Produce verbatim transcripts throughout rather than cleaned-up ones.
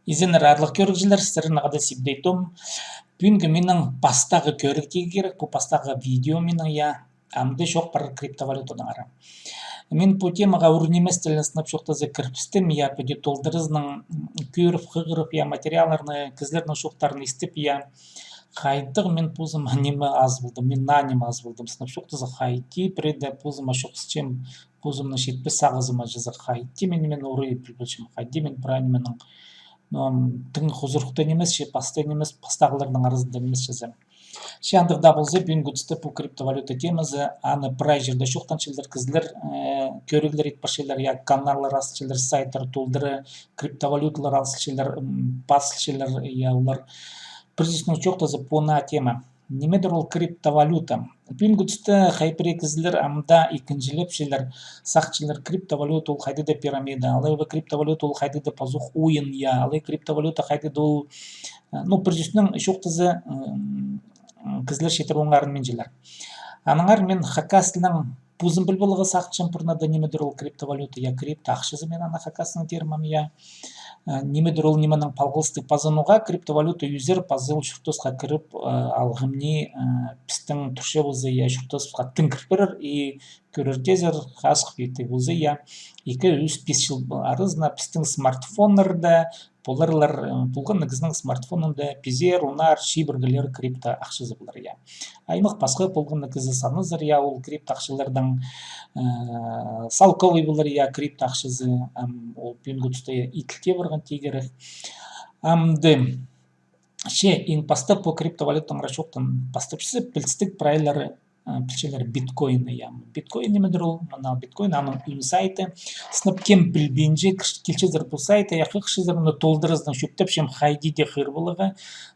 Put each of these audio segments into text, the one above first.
Изеннер, аарлығ кӧрігҷілер, сірернең хада Сибдей Том. Пӱӱнгі минің пастағы кӧріг тигі кирек, пу пастағы видео минің, я, амды чоох парар криптовалютанаңар. Мин пу темаға ӱр нимес тілін сынап чоохтаза кірібістім, я, піди толдыразынаң кӧріп, хығырып, я, материалларны, кізілернің чоохтарын истіп, я, хайдағ мин позыма ниме ас полдым, мин наа ниме ас полдым, сынап чоохтаза, хайди пірее дее позыма чох ысчам, позымның читпес сағызыма чаза, хайди мин, мин орай пілбілчем, хайди мин прай нименің, ну, ам, тың хузурухта нимес, че паста нимес, пастағыларның аразында нимес чаза. Че андағ даа полза, пӱӱнгі туста пу криптовалюта темазы, аны прай чирде чоохтанчалар кізілер, э, кӧріглер ит парчалар, я, каналлар азылчалар, сайттар толдыра, криптовалюталар азылчалар, м, пазылчалар, я, олар. Пірдеезінең чоохтаза, пу наа тема. Нимедір ол криптовалюта? Пӱӱнгі туста хай пірее кізілер амды ікінҷілепчелер, сағынчалар, криптовалюта ол хайдағ-да пирамида, алай ба криптовалюта ол хайдағ-да пазох ойын, я, алай криптовалюта хайдағ-да ол, э, ну, пірдеезінең чоохтаза, м, кізілер читіре оңарынминчалар. Аннаңар мин хакас тілінең позым піл поларға сағынчам пурнада, нимедір ол криптовалюта, я, крипто ахчазы, мин аны хакастаң тирім, я. Э, нимедір ол нименең палғалыстығ, паза ноға криптовалюта ӧзер, паза ол чуртасха кіріп, э, алғым ни, э, пістің турча полза, я, чуртасха тың кір пирер, и кӧрерзер, хазых итіг полза, я, ікі, ӱс, пис чыл аразына пістің смартфоннарда поларлар, э, полған на кізінің смартфонында пизер, онар, чибіргілер крипто ахчазы полар, я. Аймах пасха полған на кізі саназар, я, ол крипто ахчалардаң, э, салковай полар, я, крипто ахчазы, ам, ол пӱӱнгі туста, я, иділте парған тигі кирек. Амды, че, иң пастап пу криптовалютанаңар чоохтаң пастапчаза, пілістіг прайлары, э, пілчелер биткоинны, я. Биткоин нимедір ол? Мына биткоин, аның ӧӧн сайты. Сынап кем пілбинче, кірче-, килчезер пу сайтха, я, хығырчазар, мына толдыразынаң чӧптепчем хайди дее хығыр поларға.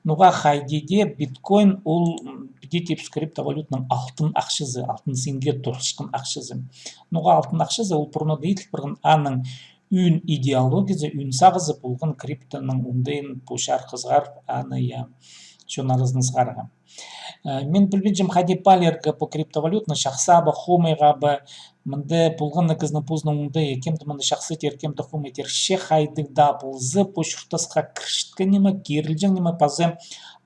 Ноға хайди дее биткоин ол, м, піди тіпче, криптовалютаның алтын ахчазы, алтын синге турысхан ахчазы. Ноға алтын ахчазы? Ол пурнада иділ парған, аның ӧӧн идеологиязы, ӧӧн сағызы полған криптоның оңдайын пу чарыхха сығарып, аны, я, чон аразына сығарарға. Э, мин пілбинчем, хайди паалирға пу криптовалютаны, чахсы ба, хомай ба, мында полған на кізінің позының оңдайы, кем-де мында чахсы тир, кем-де хомай тир, че хайдағ даа полза, пу чуртасха кірчеткен ниме, кирілҷең ниме, паза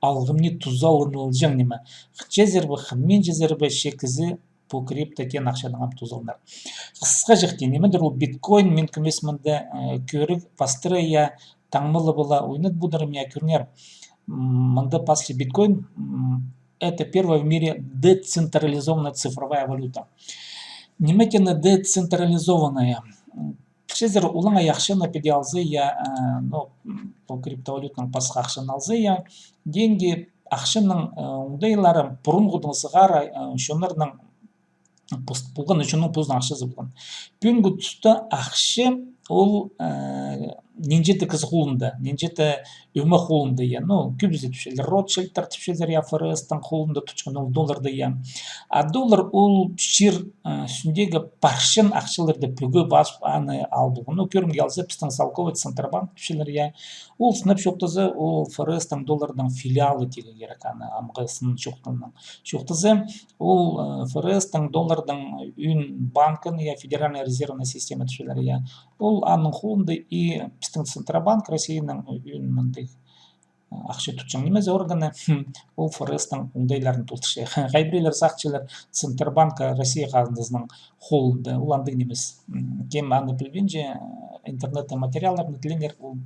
алғым ни тузаланылҷаң ниме. Хынчазар ба, хынминчазар ба, че кізі пу крипто теен ахчанаң ам тузаланар. Хысхаҷахти, нимедір ол биткоин, мин кӧмес мында, э, кӧріг пастыра, я, таңмалап ла ойнат подарым, я, кӧріңер. М, мында пасча биткоин, м, это первая в мире децентрализованная цифровая валюта. Ниме теені децентрализованная? М, пілчезер, олаңай ахчаны піди алза, я, э, ну, м, пу криптовалютаның пасха ахчаны алза, я, деньги, ахчаның, э, оңдайлары пурунғыдаң сығара, э, чоннарның пос-, полған, чонның позының ахчазы полған. Пӱӱнгі туста ахча ол, э, нинҷе-де кізі холында, нинҷе-де ӧме холында, я. Ну, кӧбізі тіпчелер, Ротшильдтар тіпчелер, я, ФРС-тің холында тутчаң ол долларды, я. А доллар ол чир, э, ӱстӱндегі парчан ахчаларды пӱгіп ап, аны ал полған. Ну, кӧрімге алза, пістің салковай Центробанк тіпчелер, я. Ол, сынап чоохтаза, ол ФРС-тің долларның филиалы тигі кирек, аны амғы сын чоохтаннаң. Чоохтаза, ол, э, ФРС-тің долларның ӧӧн банкын, я, Федеральная резервная система тіпчелер, я. Ол аның холында, и пістің Центробанк, Россияның ӧӧн мындағ, э, ахча тутчаң нимезі, органы, хм, ол ФРС-тің оңдайларын толдырча. Хай пірелер сағынчалар, Центробанк Россия хазназының холында. Ол андағ нимес. М, кем аны пілбинче, э, интернетте материалларны тілеңер, ол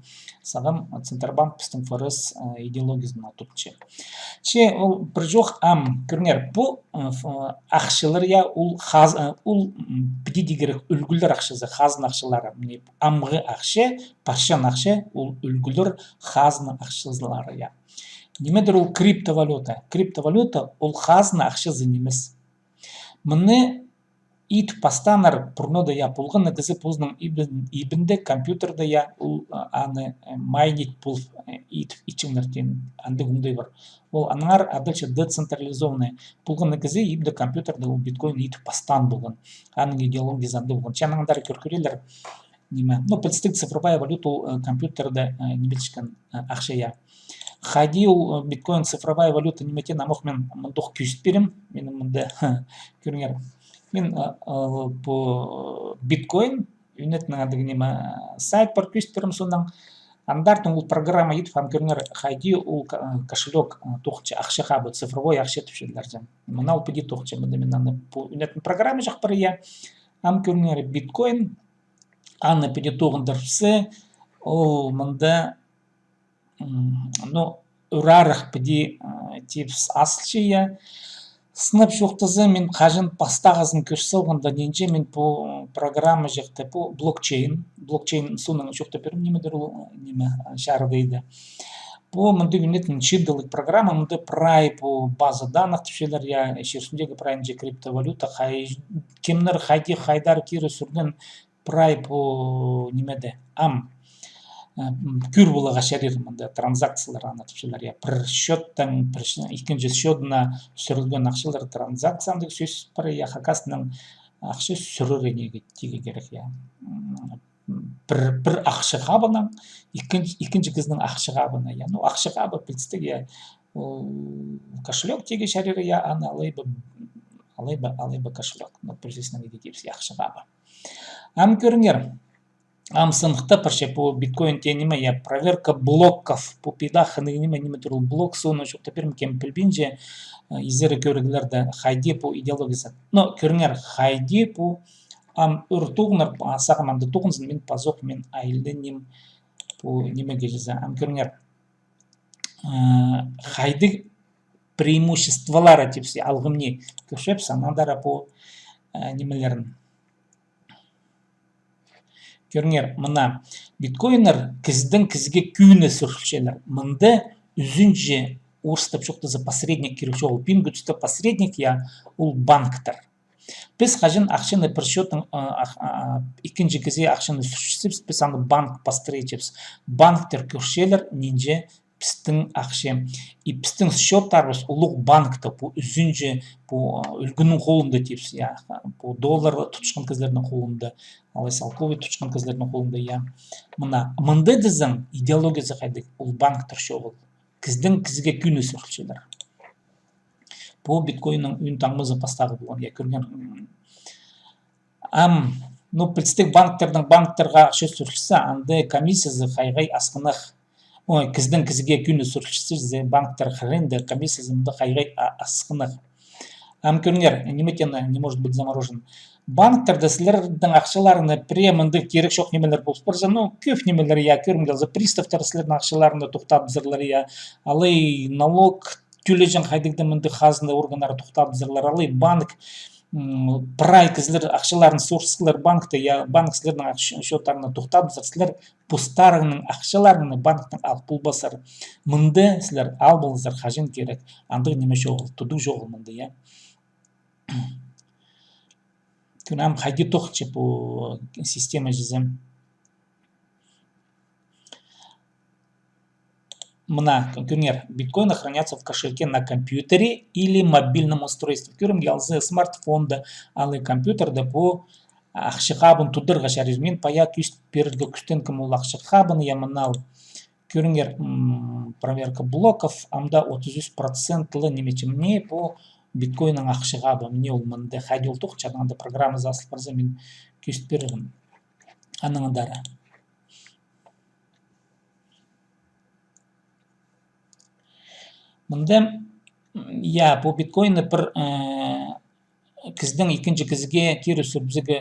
сағам Центробанк пістің ФРС, э, идеологиязынаң тутча. Че ол пір чоох, ам, кӧріңер, пу, э, ф-, э, ахчалар, я, ол хаз-, э, ол, м, піди тигі кирек ӱлгӱлер ахчазы, хазна ахчалары. Мына амғы ахча, парчан ахча, ол ӱлгӱлер, хазна ахчалары, я. Нимедір ол криптовалюта? Криптовалюта ол хазна ахчазы нимес. Мыны ит пастааннар пурнада, я, полған на кізі позының ибін-, ибінде, компьютерде, я, ол, а, аны, э, майнить пол, э, ит, итчеңнер теен, андағ оңдай пар. Ол аннаңар адалча децентрализованный. Полған на кізі ибінде, компьютерде ол биткоин ит пастаан полған. Аның идеологиязы андағ полған. Че анаң андар кӧр кӧрелер. Ниме? Ну, пілістіг, цифровая валюта ол, э, компьютерде, э, ниме тіпчеткен, э, ахча, я. Хайди ол, э, биткоин цифровая валюта ниме теен, амох мин мындох кӧзіт пирем. Минің мында, кӧріңер. Мин, э, э, пу биткоин, ӱнетін андағ ниме, сайт пар, кӧзіт пирем, соонаң Андартын ол программа идіп, ам кӧріңер, хайди ол ка-, кошелек, э, тоғынча, ахча хабы, цифровой ахча тіпчелер чи. Мына ол піди тоғынча, мында мин аны пу ӱнетін программа чох пар, я. Ам кӧріңер, биткоин, аны піди тоғындырыбысса, ол мында, м, ну, ӱр арах піди, э, тіпчебіс, асылча, я. Сынап чоохтаза, мин хаҷан пастағызын кӧр салғанда, нинҷе мин пу, м, программа чахта, пу блокчейн, блокчейн соонаң чоохтап пирем, нимедір ол, ниме, чарыдайды. Пу мындағ ӱнетін чыындылығ программа, мында прай пу база данных тіпчелер, я, чир ӱстӱндегі прай нинҷе криптовалюта, хай, кемнер хайди, хайдар кире сӱрген, прай пу нимеде, ам, э, м, кӧр поларға чарир мында транзакциялар аны тіпчелер, я, пір счёттаң, пір счё-, ікінҷі счётына сӱрілген ахчалар, транзакция андағ сӧс пар, я, хакаснаң ахча сӱрер ниме тигі кирек, я. М, пір, пір ахча хабынаң ікін-, ікінҷі кізінің ахча хабына, я. Ну, ахча хабы пілдістіг, я, ол кошелек тигі чарир, я, аны алай ба, алай ба, алай ба кошелек. Ну, пір сӧснең иди тибіс, я, ахча хабы. Ам кӧріңер, ам сыныхта парча пу биткоин теен ниме, я, проверка блоков, пу пида хынығ ниме, ниме тур ол блок, соонаң чоохтап пирем, кем пілбинче, э, изері кӧріглерде, хайди пу идеологиязы. Но кӧріңер, хайди пу ам ӱр тоғынар, а, сағам анда тоғынзын, мин пазох, мин айланим пу нимеге чізе, ам кӧріңер. Э, хайдағ преимуществолары тіпче, алғым ни, кӧрчебіс, анаң андар пу, э, нимелерін. Кӧріңер, мына биткоиннар кізідең кізіге кӧні сӱрілчелер. Мында ӱзінҷі, орыстап чоохтаза, посредник кирек чоғыл. Пӱӱнгі туста посредник, я, ол банктар. Піс хаҷан ахчаны пір счёттаң, а, ах-, а, ікінҷі кізее ахчаны сӱрчебіс, піс аны банк пастыра итчебіс. Банктар кӧрчелер, нинҷе пістің ахча. И пістің счёттарыбыс улуғ банкта, пу ӱзінҷі, пу, а, ӱлгӱннің холында тибіс, я, пу доллар тутчатхан кізілернің холында, алай салковый тутчатхан кізілернің холында, я. Мына, мында тізең, идеологиязы хайдағ, ол банктар чоғыл. Кізідең кізіге кӧні сӱрілчелер. Пу биткоинның ӱн таңмазы пастағы полған, я, кӧріңер. М, ам, ну, пілдістіг, банктернің банктерге ахча сӱрілче, анда комиссиязы хайғай асхынах. Ой, кізідең кізіге кӧні сӱрілче, банктер хыринда комиссиязы мында хайғай а-, асхынах. Ам кӧріңер, ниме теені, не может быть заморожен. Банктерде сілернің ахчаларыңны пірее мындағ кирек чох нимелер полыс парза, ну, кӧп нимелер, я, кӧрімге алза, приставтар сілернің ахчаларыңны тохтабызарлар, я, алай налог тӧлеҷең хайдағ-да мындағ хазна органнары тохтабызарлар, алай банк, м, прай кізілер ахчаларын сорсхалар банкта, я, банк сілернің ахча-, счёттарыңны тохтабызар, сілер постарыңның ахчаларыңны банктаң ал полбассар. Мында сілер ал ползар хаҷан кирек. Андағ ниме чоғыл, тудығ чоғыл мында, я. Кӧрем, хайди тоғынча пу система чізе. Мына, кӧріңер, биткоины хранятся в кошельке на компьютере или мобильном устройстве. Кӧрімге алза, смартфонда, алай компьютерде пу ахча хабын тударға чарир. Мин пая кӧзіт пирерге кӱстенгем ол ахча хабын, я, мына ол. Кӧріңер, м, проверка блоков, амды отыс ӱс процентлі ниме чи, мына пу биткоинның ахча хабы, мына ол мында, хайди ол тоғынча, анда программазы асыл парза, мин кӧзіт пирерім. Анаң андар. Мында, м, я, пу биткоинны пір, э, кізідең ікінҷі кізіге кире сӱрібізерге,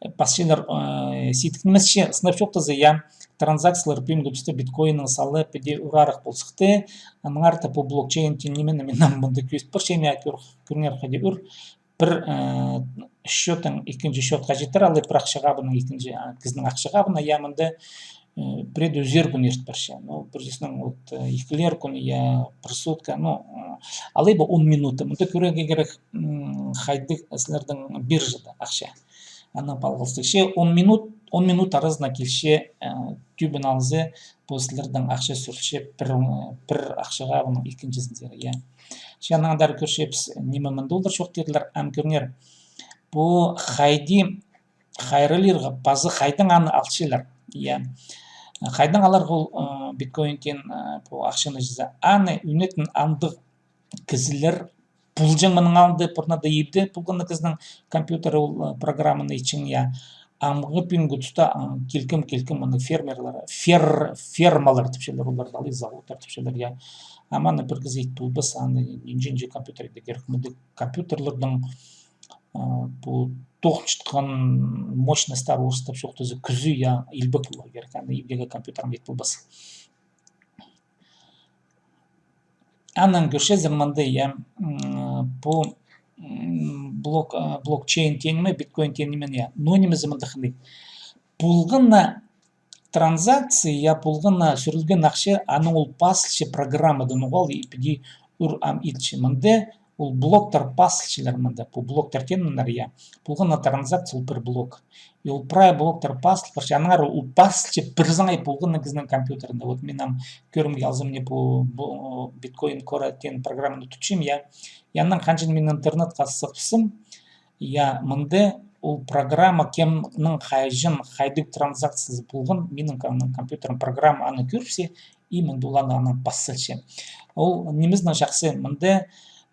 э, пасчалар, э, сидік нимес чи, сынап чоохтаза, я, транзакциялар пӱӱнгі туста биткоинның салы піди ӱр арах пол сыхты, аннаңар даа пу блокчейн теен нимені мин ам мында кӧзіт парчам, я, кӧр-, кӧріңер хайди ӱр, пір, э, счёттаң ікінҷі счётха читіре алай, пір ахча хабынаң ікінҷі, а, кізінің ахча хабына, я, мында, э, пірее ӱзер кӱн ирт парча. Ну, пір сӧснең, вот, э, ікілер кӱн, я, пір сутка, ну, э, алай ба он минута. Мында кӧрерге кирек, м, хайдағ сілернің биржада ахча. Анаң палғалыстығ. Че он минут, он минут аразына килче, э, тӧбін алза, пу сілернің ахча сӱрілче пір, пір ахча хабынаң ікінҷізінзер, я. Че анаң андар кӧрчебіс, ниме мында олар чоохтирлар, ам кӧріңер. Пу хайди хайраллирға, пазы хайдаң аны алчалар, я. Хайдаң аларға ол, э, биткоин теен, э, пу ахчаны чізе. Аны ӱнетін андағ кізілер полҷаң, мының алнында пурнада ибде полған на кізінің компьютері ол, э, программаны итчең, я. амғы пӱӱнгі туста, а, килкім, килкім, аны фермерлер, фер-, фермалар тіпчелер, олар даа алай заводтар тіпчелер, я. Ам аны пір кізі ит полбас, аны нинҷе-нинҷе компьютер идерге кирек. Мындағ компьютерлернің, а, пу тоғынчатхан мощностьтары, орыстап чоохтаза, кӱзі, я, илбек поларға кирек. Аны ибдегі компьютернең ит полбас. Анаң кӧрчезер мында, я, м, пу, м, блок-, а, блокчейн теен ниме, биткоин теен ниме, я. Ну, нимезі мында хынығ. Полған на транзакция, я, полған на сӱрілген ахча, аның ол пазылча программадаң, ноға ол и піди ӱр ам итче. Мында ол блоктар пазылчалар мында. Пу блоктар тееннер, я. Полған на транзакция ол пір блок. И ол прай блоктар пазыл парча, аннаңар ол пазылча пір саңай полған на кізінің компьютерінде. Вот мин ам кӧрімге алзам, мына пу, пу Bitcoin Core теен программаны тутчам, я. И аннаң ханҷаң мин интернетке сығыбысым, я, мында ол программа кемнің хайҷаң, хайдағ транзакциязы полған, минің ка-, компьютерім программа аны кӧрібіссе, и мында ол аны, аны пазылча. Ол нимезінең чахсы, мында,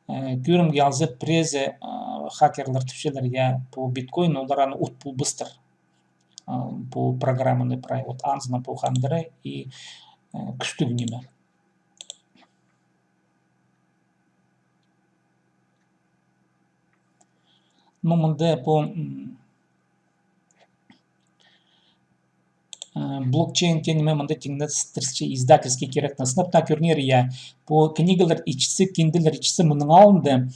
э, кӧрімге алза, пірезі, э, хакерлер тіпчелер, я, пу биткоин, олар аны ут полбастар. Э, пу программаны прай, вот, анзынаң пу хандыра и, э, кӱстіг ниме. Ну, мында пу, м, э, блокчейн теен ниме мында тиңнестірче издательский керекті. Сынап таа кӧріңер, я, пу книгалар итчезе, кинделер итчезе, мының алнында,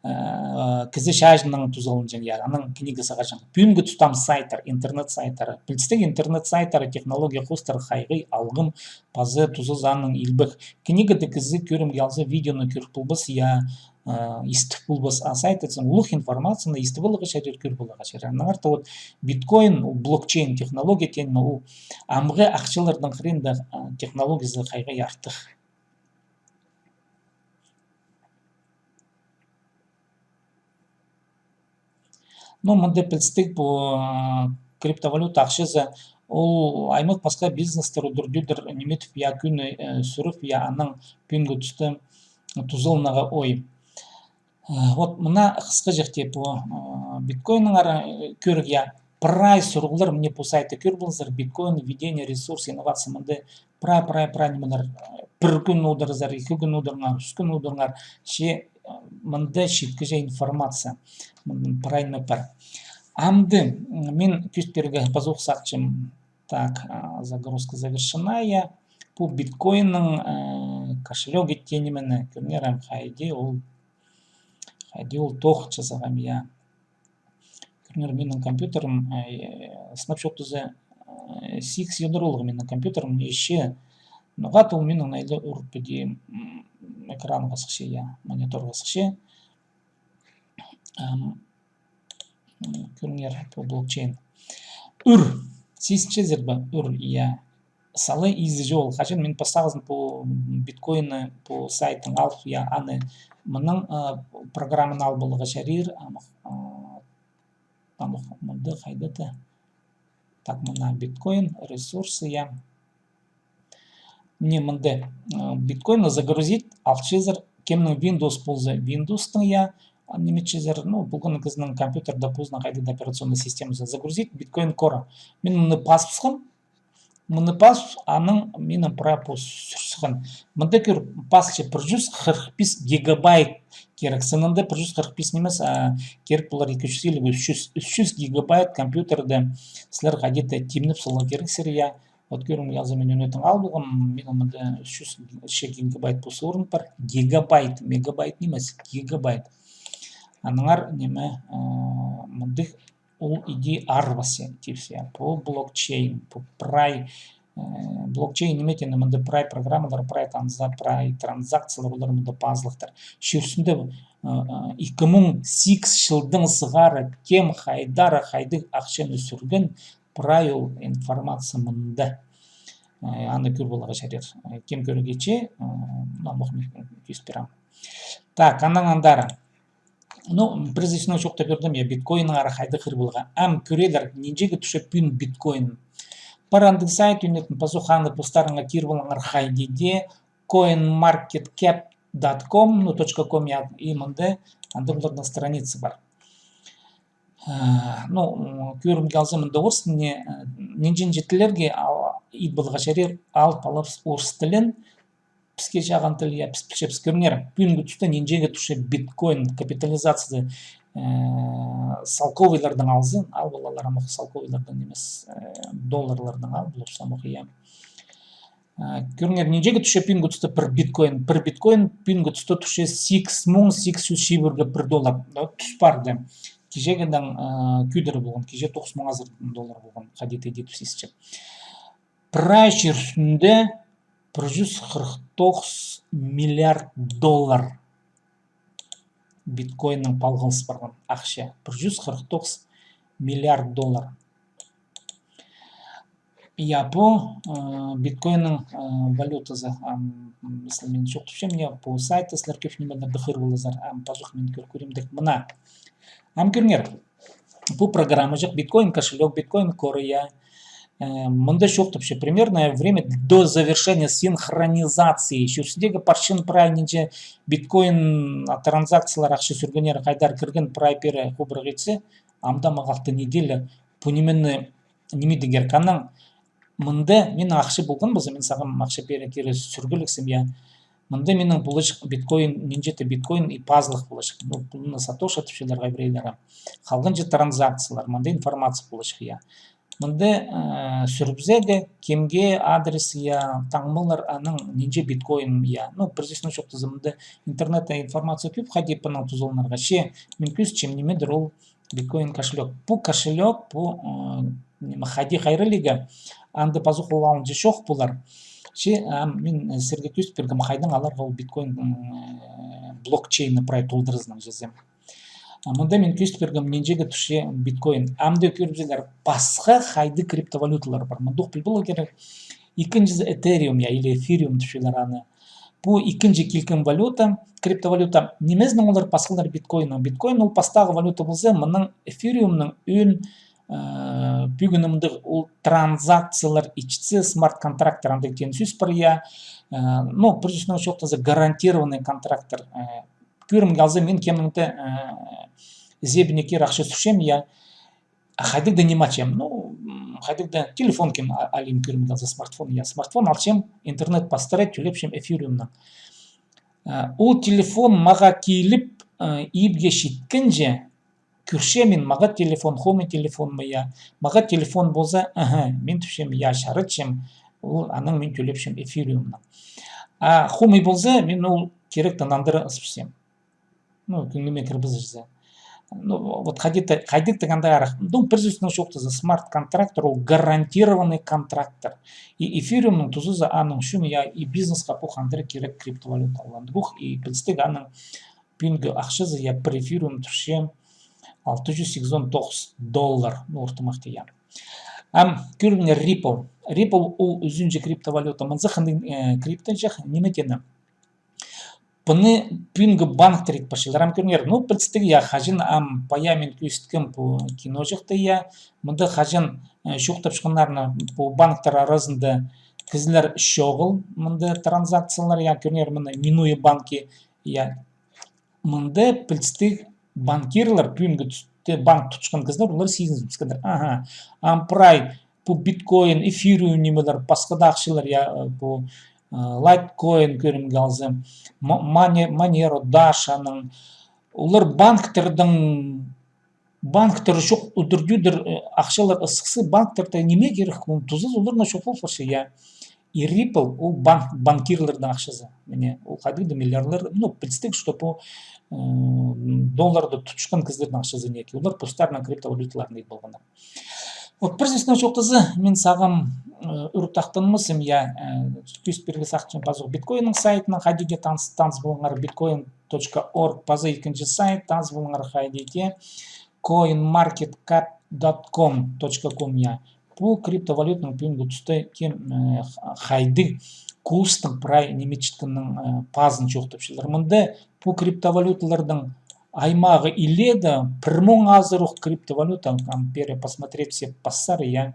э, кізі чааҷынаң тузаланҷаң, я, аның книгазы хаҷан. Пӱӱнгі туста ам сайттар, интернет сайттары. Пілдістіг, интернет сайттары, технология хоостыра хайди алғым паза тузазы аның илбек. Книгада кізі кӧрімге алза, видеоны кӧр полбас, я, э, истіп полбас, а сайт тізең улуғ информацияны истіп аларға чарир, кӧр поларға чарир. Аннаңар та вот биткоин, ол блокчейн технология теен ниме, ол амғы ахчаларның хыринда, э, технологиязы хайди артых. Ну, мында пілдістіг, пу, а, криптовалюта ахчазы, ол аймах пасха бизнестер удур-тӧдір ниме тіп, я, кӱнні, э, сӱріп, я, анаң пӱӱнгі туста тузаланарға ой. Э, вот мына хысхаҷахти пу, э, биткоиннаңар, э, кӧріг, я, прай сурығлар мына пу сайтта кӧр ползар, биткоин, введение, ресурс, инновация, мында прай, прай, прай нимелер, э, пір кӱн одырзар, ікі кӱн одырыңар, ӱс кӱн одырыңар, че, э, мында читкіҷе информация, мында прай ниме пар. Амды, м, мин кӧзіт пирерге пазох сағынчам, так, а, загрузка завершена, я. Пу биткоинның, э, кошелёгы теен нимені кӧріңер, ам хайди ол, хайди ол тоғынча сағам, я. Кӧріңер, минің компьютерім, э, сынап чоохтаза, э, сигіс ядро минің компьютерім, ище, ноға-да ол минің найлы ӱр піди, м, экранға сыхча, я, мониторға сыхча. Ам, м, кӧріңер, пу блокчейн. Ӱр. Сизінчезер бе? Ӱр, я. Сала изі чоғыл. Хаҷан мин пастағызын пу биткоинны, пу сайттаң алып, я, аны мының, а, программаны алып аларға чарир, ам, а, ам, мында хайда-да. Так, мына биткоин, ресурсы, я. Мына мында, а, биткоинны загрузить алчазар, кемнің Windows полза, Windowстың, я, а, ниме итчезер, ну, полған кізінің компьютерде позының хайда-да операционный системазы. Загрузить Bitcoin Core. Мин мыны пазыбысхам, мыны пас, анаң минің прай пу сӱр сыххан. Мында кӧр, пасча пір чӱс хырых пис гигабайт кирек. Сынында пір чӱс хырых пис нимес, а кирек полар ікі чӱс илиг, ӱс чӱс, ӱс чӱс гигабайт компьютерде сірер хайди-да тимнеп саларға кирексер, я. Вот кӧрімге алза, мин ӱнетін ал полғам, минің мында ӱс чӱс гигабайт пу сурын пар. Гигабайт, мегабайт нимес, гигабайт. Аннаңар ниме, а, мындағ ол иди арбас типсі, пу блокчейн, пу прай, э, блокчейн ниме теені, мында прай программалар, прай танза, прай транзакциялар, олар мында пазылыхтар. Чир ӱстӱнде, э, э, ікі муң сигіс чылдаң сығара кем хайдар, хайдағ ахчаны сӱрген, прай ол информация мында. Э, аны кӧр поларға чарир. Э, кем кӧргече, э, намох кӧзіт пирем. Так, анаң андар. Ну, пірсінең чоохтап пирдім, я, биткоиннаңар хайдағ хығырарға. Ам кӧрелер, нинҷеге тӱсче пӱӱн биткоин. Пар андағ сайт, ӱнетін пазох аны постарыңар кир полыңар хайди дее, коин маркет кэп точка ком, ну, точка ком, я, и мында андағ оларның страница пар. Э, ну, м, кӧрімге алза, мында орыс тіліне, э, нинҷе-нинҷе тіллерге ал-, ит поларға чарир, алып аларбыс орыс тілін, піске чағын тіл, я, піс пілчебіс, кӧріңер, пӱӱнгі туста нинҷеге тӱсче биткоин капитализацияда, э, салковыйлардаң алза, ал поларлар ам ох салковыйлардаң нимес, э, долларлардаң ал полар ам ох, я. Э, кӧріңер, нинҷеге тӱсче пӱӱнгі туста пір биткоин. Пір биткоин пӱӱнгі туста тӱсче сигіс муң сигіс чӱс чибірге пір доллар. Ну, тӱс парды. Кичегедең, э, кӧдіре полған, кичее тоғыс муң азыра доллар полған, хайди-да тӱс итче. Прай чир ӱстӱнде пір чӱс хырых тоғыс миллиард доллар биткоинның палғалыс парған, ахча. Пір чӱс хырых тоғыс миллиард доллар. Я, пу, э, биткоинның, э, валютазы, ам, если мин чоохтапчам, я, пу сайтта сірер кӧп нимелерні хығыр поларзар, ам, пазох мин кӧр-, кӧрімдек мына. Ам кӧріңер, пу программаҷах, биткоин кошелек, биткоин Core, я. Э, мында чоохтапча, примерное время до завершения синхронизации. Чӧрсіндегі парчан прай нинҷе биткоин, а, транзакциялар, ахча сӱргеннер хайдар кірген, прай пеер хубырах итсе, ам даа мағаа алты неделя. Пу ниме, ниме тигер, анаң мында минің ахча полған полза, мин сағам ахча пеер кире сӱргілексім, я. Мында минің поларҷых биткоин, нинҷе-де биткоин и пазылығ поларҷых. Ну, пу мына сатоша тіпчелер хай піреелері. Халғанҷы транзакциялар, мында информация поларҷых, я. Мында, э, сӱрібізерге, кемге адрес, я, таңмалар, анаң нинҷе биткоин, я. Ну, пір сӧснең чоохтаза, мында интернетте информация кӧп, хайди пу анаң тузаланарға. Че мин кӧзітчем, нимедір ол биткоин кошелек. Пу кошелек, пу, э, ниме, хайди хайраллирға, анда пазох ол алынҷа чоох полар. Че, а, мин, э, сірерге кӧзіт пиргем, хайдаң аларға ол биткоин, м, э, блокчейнні прай толдыразынаң чазам. А мында мин кӧзіт пиргем, нинҷеге тӱсче биткоин. Амды кӧрібізелер, пасха хайдағ криптовалюталар пар. Мындох піл поларға кирек. Ікінҷізі Этериум, я, или эфириум тіпчелер аны. Пу ікінҷі килкім валюта, криптовалюта. Нимезінең олар пасхалар биткоиннаң? Биткоин ол пастағы валюта полза, мының эфириумның ӧӧн, э, пӱӱн мындағ ол транзакциялар итче, смарт-контракттар андағ теен сӧс пар, я. Э, ну, пір сӧснең чоохтаза, гарантированный контракттар. Э, кӧрімге алза, мин кемнің-де, э, ізебіне кире ахча сӱрчем, я. А хайдағ-да ниме алчам, ну, м, хайдағ-да телефон кем а-, алим, кӧрімге алза, смартфон, я, смартфон алчам, интернет пастыра тӧлепчем эфириумнаң. А, ол телефон мағаа киліп, э, ибге читкенҷе, кӧрчем мин, мағаа телефон, хомай телефон ма, я, мағаа телефон полза, аха, мин тіпчем, я, чарытчам, ол, анаң мин тӧлепчем эфириумнаң. А хомай полза, мин ол киректі нандыра ысчам. Ну, кӧңніме кірбезерзе. Ну, вот хайди-да, хайдағ-да андағ арах. Ну, пір сӧснең чоохтаза, смарт-контракттар, ол гарантированный контракттар. И эфириумның тузазы аның ӱчӱн, я, и бизнеске пу хандыра кирек криптовалюта. Ол андағ ох, и пілдістіг, аның пӱӱнгі ахчазы, я, пір эфириум тӱсче алты чӱс сигізон тоғыс доллар, ну, ортымахти, я. Ам кӧріңер, Ripple. Ripple ол ӱзінҷі криптовалюта. Мынзы хынығ, э, криптоҷах, ниме теені? Пыны пӱӱнгі банктар ит парчалар, ам кӧріңер. Ну, пілдістіг, я, хаҷан ам пая мин кӧзіткем пу киноҷахты, я. Мында хаҷан, э, чоохтапчатханнарны, пу банктар аразында кізілер чоғыл, мында транзакциялар, я, кӧріңер, мына минуя банки, я. Мында пілдістіг, банкирлер, пӱӱнгі тӱсте банк тутчатхан кізілер, олар сизінібіскеннер. Аха, ам прай пу биткоин, эфириум нимелер, пасха даа ахчалар, я, э, пу, э, Litecoin, кӧрімге алза, Мо-, Моне-, Monero, Dash аның, олар банктарның, банктар чох, удур-тӧдір, э, ахчалар ысхсы, банктарда ниме кирек, ол тузазы оларның чох пол парча, я. И Ripple ол банк, банкирлернің ахчазы. Міне, ол хайдағ-да миллиардтар, ну, пілдістіг, что пу, э, долларды тутчатхан кізілернің ахчазы неке. Олар постарының криптовалюталарын ит полғаннар. Вот, пір сӧснең чоохтаза, мин сағам, э, ӱр тахтанмасым, я, э, кӧзіт пирерге сағынчам пазох биткоинның сайтынаң, хайди дее таныс, таныс полыңар, биткоин точка орг, паза ікінҷі сайт, таныс полыңар, хайди дее коин маркет кап точка ком, я. Пу криптовалютаның пӱӱнгі туста кем, э, х-, хайдағ курстың прай ниме итчеткеннің, э, пазын чоохтапчалар. Мында пу криптовалюталарның аймағы илееде, пір муң азыра ох криптовалюта, ам пеер посмотреть, все пассар, я.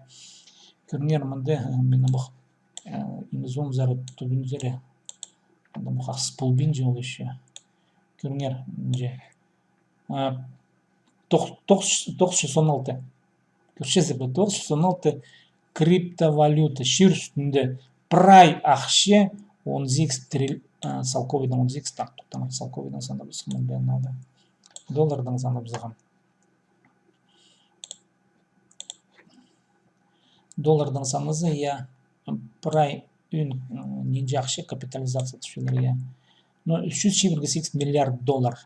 Кӧріңер, мында, э, мин ох, э, иң соонзар, тӱбінзер, мында ох ас полбинча ол ещё. Кӧріңер, мынҷа. А, Тоғ-, тоғыс, тоғыс чӱс он алты. Кӧрчезер бе, тоғыс чӱс он алты криптовалюта. Чир ӱстӱнде прай ахча он сигіс трил-, а, салковайдаң он сигіс, так, тоғынчам, салковайдаң санабызам, мында надо. Доллардаң санабызам. Доллардаң саназа, я, прай ӱн, м, нинҷе ахча капитализация тіпчелер, я. Ну, ӱс чӱс чибіргі сигіс миллиард доллар.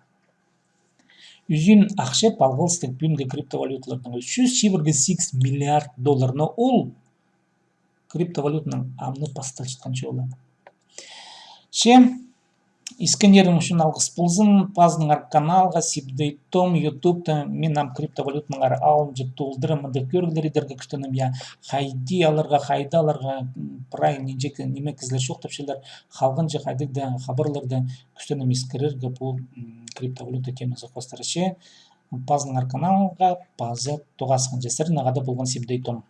Ӱзін ахча палғалыстығ пӱӱнгі криптовалюталардаң. Ӱс чӱс чибіргі сигіс миллиард доллар. Но ол криптовалютаның амды пасталчатхан чолы. Че, искеннерің ӱчӱн алғыс ползын, пазыныңар каналға, Сибдей Том, ютубта, мин ам криптовалютанаңар алынҷа толдыра, мында кӧріглер идерге кӱстенем, я, хайди аларға, хайда аларға, м, прай нинҷе ке-, ниме кізілер чоохтапчалар, халғанҷы хайдағ-да хабарларда кӱстенем искірерге пу, м, криптовалюта темазы хоостыра. Че, пазыныңар каналға, паза тоғасханҷа. Сірернең хада полған Сибдей Том.